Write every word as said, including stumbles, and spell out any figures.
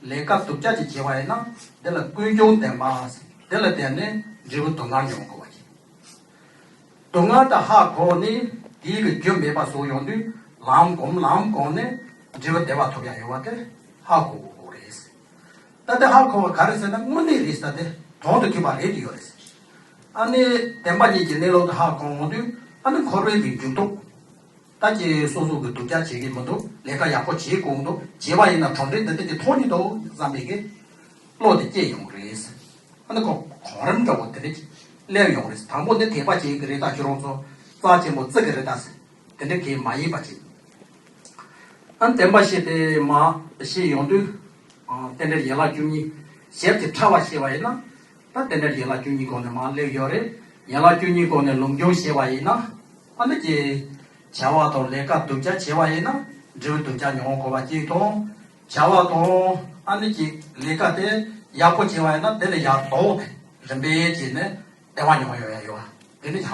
ལས་ཀ་སྡུག་ཅག་ཅིག་བྱས་པ་ཡིན་ན། དེ་ལ་ཀུན་འབྱུང་བདེན་པ། དེ་ལ་བརྟེན་ནས་འབྲས་བུ་སྡུག་བསྔལ་མྱོང་དགོས་པ་ཡིན། སྡུག་བསྔལ་དེ་ཧ་གོ་ནས་དེའི་གི་རྒྱུ་མེད་པ་བཟོ་ཡོང་དུས། ལམ་གོམས་ལམ་གོམས་ནས་འབྲས་བུ་བདེ་བ་ཐོབ་ཡ་ཡོད་པ་དེ་ཧ་གོ་དགོས་རེད། ད་དེ་ཧ་གོ་བ་ག་རེ་ཟེར་ན། དངོས་གནས་རེད། ད་དེ་དོན་དུ་ཐུག་པ་རེད་དེ་ཡོད་རེད། ཨ་ནི་བདེན་པ་གཉིས་ཀྱི་གནས་ལུགས་དེ་ཧ་གོ་ཡོང་དུས། ཨ་ནི་འཁོར་བའི་གི་འཇུག་ལྡོག་ད་ཀྱི་སོ་སོ་གི་སྡུག་ཅག་བྱེད་ཀྱི་མི་འདུག་ལས་ཀ་ཡག་པོ་བྱེད་དགོས་འདུག་བྱས་པ་ཡིན་ན་གྲུབ་འབྲས་འདི་འདྲ་ཅིག་ཐོབ་ཀྱི་འདུག་བསམ་པའི་གི་བློ་དེ་སྐྱེ་ཡོང་གི་རེད། ཨ་ནི་ཁོ་གོ་རིམ་འདྲ་བོ་དེ་འདྲ་ཅིག་སླེབས་ཡོང་གི་རེད། དང་པོ་འདི་དད་པ་བྱེད་ཀྱི་རེད། ད་ཁྱོད་རང་ཚོ་རྩ་ཆེན་པོ་བརྩི་གི་རེད། ད་དེ་འདྲ་གི་མ་ཡིན་པ་ཅིག་ཨ་ནི་བདེན་པ་བཞི་དེ་མར་བཤད་ཡོང་དུས། ཨ། རྟེན་འབྲེལ་ཡན་ལག་བཅུ་གཉིས་ཞིབ་ཅིང་ཕྲ་བ་བཤད་པ་ཡིན་ན། ད་རྟེན་འབྲེལ་ཡན་ལག་བཅུ་གཉིས་སྒོ་ནས་མར་སླེབས་ཡོད་རེད། ཡན་ལག་བཅུ་གཉིས་སྒོ་ནས་ལུང་སྦྱོང་བྱས་པ་ཡིན་ན། ཨ་ནི་ཀྱི་བྱ་བ་དང་ལས་ཀ་སྡུག་ཅག་བྱས་པ་ཡིན་ན་འབྲས་བུ་སྡུག་ཅག་མྱོང་དགོས་པ་གཅིག་དང་། བྱ་བ་དང་ཨ་ནི་ཀྱི་ལས་ཀ་དེ་ཡག་པོ་བྱས་པ་ཡིན་ན་དེ་ལ་ཡར་ལྡོག་སྟེ་རིམ་པས་བྱས་ནས་བདེ་བ་མྱོང་ཡོང་ཡ་ཡོད། དེ་ནི་ཡང་